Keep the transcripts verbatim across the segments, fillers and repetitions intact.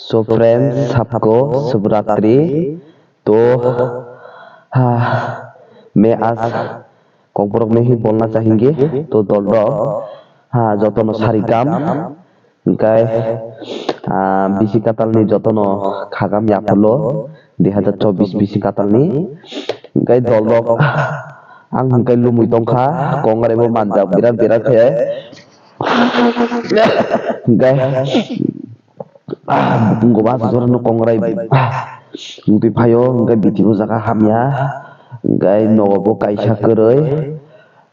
So friends, sabko Shubhratri. To ha, main aaj kokborok ne hi bolna chahinge. To dolrok ha jotono sari kam, hingkai ah bisi katalni jotono khagam yaphulo dui hazar chobbish bisi katalni. Hingkai dolrok ang hingkai lumui tongkha, kongrai bo manjak birat birat khe. Hingkai ah, bumung bo aswk jorano kongrai wngtwi phaio, hingke bithi bo jaga hamya, hingke nogo bo kaisa kwrwi,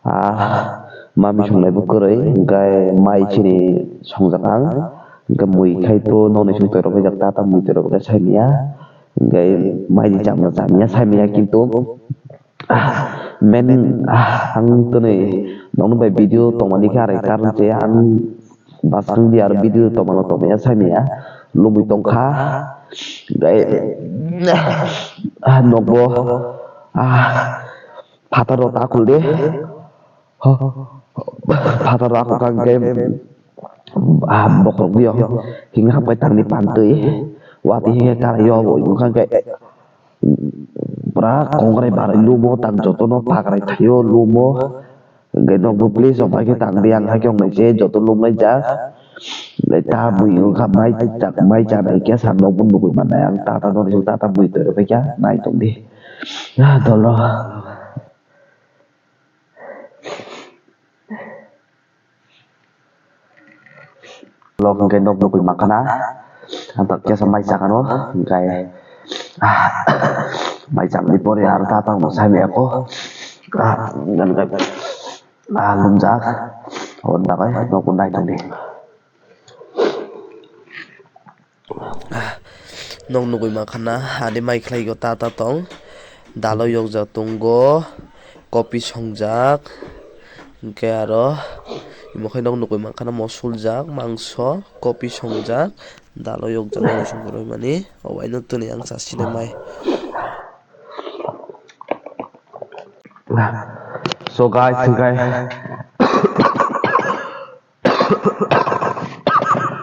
ah, mami songnai bo kwrwi, hingke mai chini songjak ang, hingke mui khai to nokni song toirok bai jak ta ta mui toirok bai sai manya, hingke mai ni chamna chamya sai manya kintu. Ah, men, ah, ang twnwi nokno bai video tongmani khe arai karon se ang bwswk di aro video tongmano tongmaya saimaya lumui tongkha. Gai, ah, nokbo, ah, phataro ta khulde. Ho, phataro ako kangke, ah, bokhorok dio hing hapai tangni pantwi. Wati hingke kara yo bo wngkha khe. Pura kongrai barai lumo tang jotono pagrai thaio lumo. Hingke nokbo please rok bai khe tang di ang haikhe wngnai se joto lumnai jak. Hingke ta bui wngkha mai chak mai chanai khe sa nokbo nugui mannai ang tata noni tata bui twi rwbaikha nai tongdi. Ah, dolo. Lok hingke nok nugui mankha na. Ang tak kesa mai chakano hingke, ah, mai chakni pore aro ta tangmo sai maya ko. Ah, nang khe, ah, lumjak. Aboni bagwi nokbo nai tongdi. Nok nugui mankha na, ani mai khlai o ta ta tong. Dalo yokjak tongo, kopi songjak, hingke aro imo khe nok nugui mankha na, mosuljak, mangso, kopi songjak, dalo yokjak, mangso kwrwi mani, obo haino twnwi ang chasina mai. So guys, hingke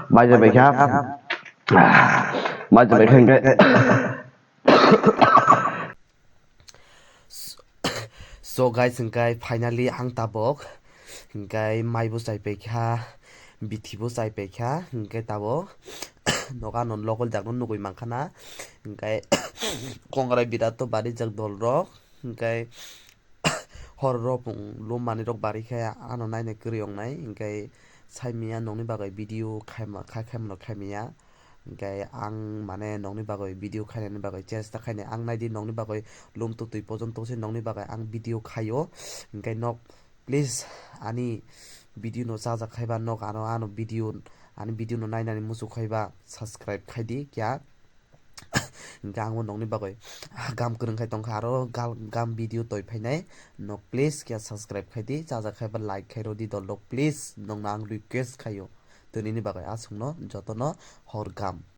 mai jabai kha, mai jabai kha hingke. So guys, hingke finally ang tabok hingke mai bo chai paikha, bithi bo chai paikha, hingke tabok nogo ano local jakno nugui mankha na, hingke kongrai birat to barijak dolrok, hingke hor rok lum manwi rok bari khe ano naina kwrwi wngnai, hingke saimanya nokni bagwi video khaima kha khaimano khaimanya. Hingke ang mane nokni bagwi video khainani bagwi chesta khainai ang naidi nokni bagwi lum twtwi pojon tongse nokni bagwi ang video khaio. Hingke nok please ani video no chajak khaiba nok ano ano video ani video no nainani muchuk khaiba subscribe khaidi kya. Hingke ang bo nokni bagwi gam kwrwng khai tongkha aro gal gam video toi phainai nok please kya subscribe khaidi chajak khaiba like khairodi dolrok please nokno ang request khaio. Twnini bagwi aswkno jotono hor gam.